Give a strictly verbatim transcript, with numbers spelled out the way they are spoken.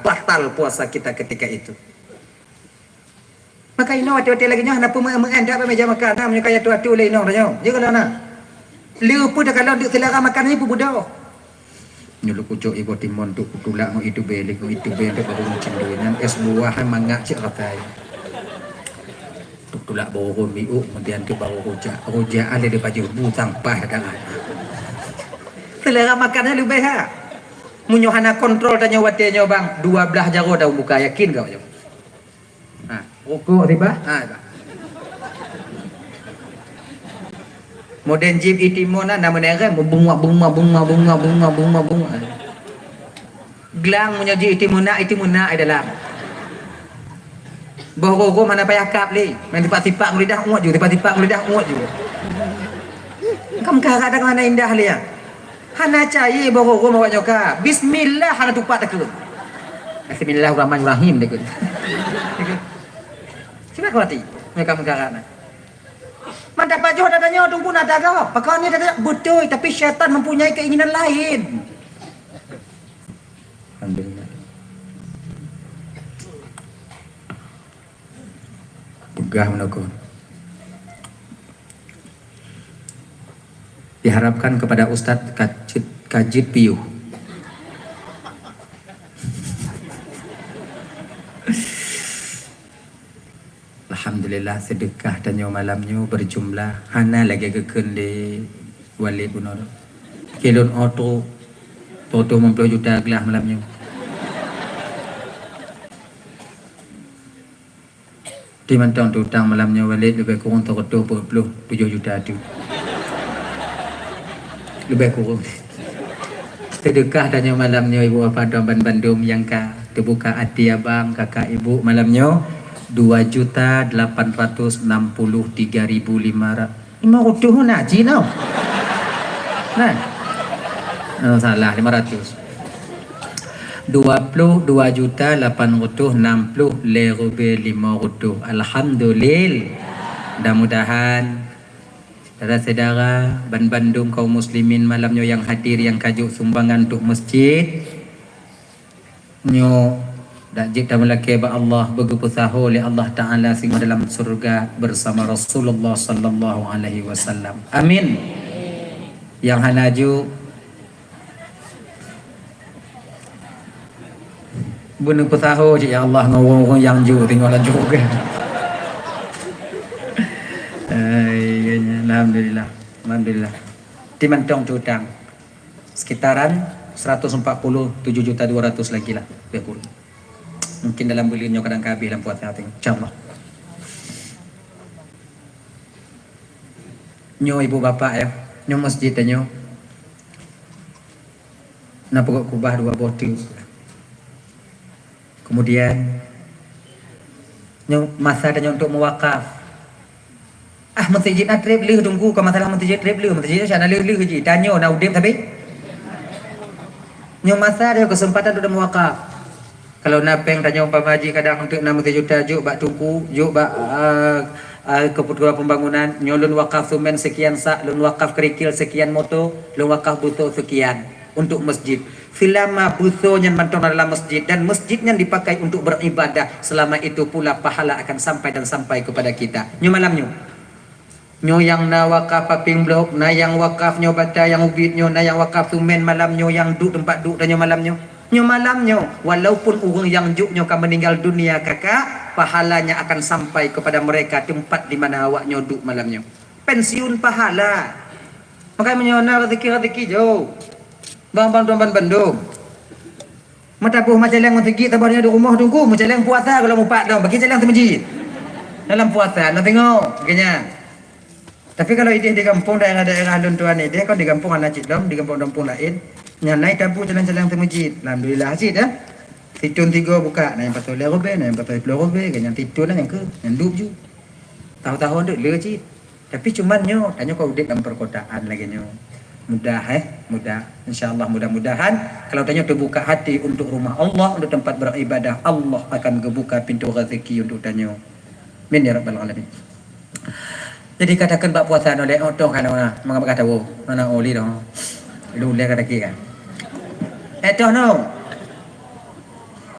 batal puasa kita ketika itu. Maka inoe watèe-watèe lagèe nyoe hana peumeu'en-meu'en dak bak meja makan, na meunyoe ka atu-atu lé inoe tanyoe. Jeuet ka lôn na. Lé peue takalon deuk seulera makan nyan peubeudoh. Nyoe lôn kucok iboh timon tu kutulak ngon itubèe, lé ngon itubèe tu baru meucindoi. Nyan es buah mangat cit ratai. Tu kutulak baru rhom miôk, kemudian tu baru rujak. Rujak lé dipajoh bu sampah dak. Seulera makan nyan leubeh ha. Meunyoe hana kontrol tanyoe watèe nyoe bang, dua blaih jaroe tabuka, yakin kah nyoe? Ha, rukuk sibah. Ha, sibah. Modern jim itimon na, na meunerang, bunga, bunga, bunga, bunga, bunga, bunga, bunga. Glang meunyoe jih itimon na, itimon na di dalam. Boh rhom hana payah kab lé. Main tipak-tipak ngon lidah, uet ju, tipak-tipak ngon lidah, uet ju. Kan meukarat dak hana indah lé, ya. Hana cai boh rhom awak nyoe ka. Bismillah hana tupat takheun. Bismillahirrahmanirrahim takheun. Cuba kau hati. Mereka meukarat na. Mantap pajoh dah tanyoe Teungku na tagak. Pakon ni tagak beutôi, tapi syaitan mempunyai keinginan lain. Alhamdulillah. Peugah meunoe kon. Diharapkan kepada ustaz ka jeuet, ka jeuet piôh. Alhamdulillah, seudeukah tanyoe malam nyoe beujumlah hana lagèe geukheun lé Walid bunoe. Kilon oto, oto limong ploh juta glah malam nyoe. Di mantong tu utang malam nyoe Walid leubeh kureueng seureutôh peuet ploh tujoh juta tu. Leubeh kureueng. Seudeukah tanyoe malam nyoe ibu bapa droe ban bandum nyang ka teubuka até abang, kakak, ibu malam nyoe dua juta lapan ratus enam puluh tiga ribu lima ratus. Lima ratus na cit nyoe. Nah. Oh, salah, lima ratus. Dua puluh dua juta lapan ratus enam puluh lhèe ribèe lima ratus. Alhamdulillah. Mudah-mudahan syedara-syedara ban bandum kaum muslimin malam nyoe nyang hadir nyang ka jok sumbangan untuk masjid, nyoe dak jeuet tameulakèe bak Allah, beugeupeusaho lé Allah Taala singoh dalam syeuruga bersama Rasulullah sallallahu alaihi wasallam. Amin. Nyang hana jok, beuneupeusaho cit ya Allah ngon ureueng-ureueng nyang jok singoh lam syeuruga. Ai, alhamdulillah. Alhamdulillah. Di mantong tu utang. Sekitaran seratus empat puluh tujuh juta dua ratus lagi lah, lebih kurang. Mungkin dalam buleuen nyoe kadang ka habéh lam puasa teuh, insya Allah. Nyoe ibu bapak ya, nyoe masjid tanyoe. Na peugot kubah dua boh teuk. Kemudian, nyoe masa tanyoe untuk meuwakaf. Ah, meuseujid na treb lheueh Teungku, kon masalah meuseujid treb lheueh, meuseujid sana lheueh-lheueh jih. Tanyoe na udeb sabe. Nyoe masa tanyoe keuseumpatan untuk meuwakaf. Kalau na péng tanyoe umpama jih kadang untuk enam ratus juta jok bak Teungku, jok bak, ah, ah, kebutuhan pembangunan, nyoe lôn wakaf semen sekian sak, lôn wakaf kerikil sekian moto, lôn wakaf buso sekian untuk masjid. Selama buso nyan mantong na dalam masjid dan masjid nyan dipakai untuk beribadah, selama itu pula pahala akan sampai dan sampai kepada kita. Nyoe malam nyoe. Nyoe nyang na wakaf paving blok, na nyang wakaf nyoe bata nyang ubit nyoe, na nyang wakaf semen malam nyoe, nyang duek teumpat duek tanyoe malam nyoe. Nyoe malam nyoe, walaupun ureueng nyang jok nyoe ka meninggal dunia, kakak, pahalanya akan sampai kepada mereka tempat di mana awak nyoe duek malam nyoe. Pensiun pahala. Makanya meunyoe na rezeki-rezeki jok. Bang, bang, tuan, ban, bandum. Meutabôh meucaleng meuseujid saboh nyoe di rumoh Teungku, meucaleng puasa gohlom mupat dong, bagi caleng seumeujid. Dalam puasa, na teungoh, geunya. Tapi kalau idéh di gampông, daerah-daerah lôn tuan idéh, kon di gampông hana cit lom, di gampông-gampông laén, nyan na itabu caleng-caleng seumeujid. Alhamdulillah cit, ya. Sithôn tiga buka, na nyang pasoe lhèe ribèe, na nyang pasoe siplôh ribèe, geunya sithôn na nyang keu, nyang duek ju. Tahu-tahu deuek le cit. Tapi cuman nyoe, tanyoe ka udép lam perkotaan lagèe nyoe. Mudah, eh, mudah. Insya Allah, mudah-mudahan kalau tanyoe teubuka hati untuk rumah Allah, untuk tempat beribadah, Allah akan geubuka pintoe rezeki untuk tanyoe. Amin ya rabbal alamin. Jadi katakan bak puasa nyoe lé, oh, toh kan, oh, nah, maka bak kata, oh, mana oli dong. Lu lé kata kira. Eh, toh no.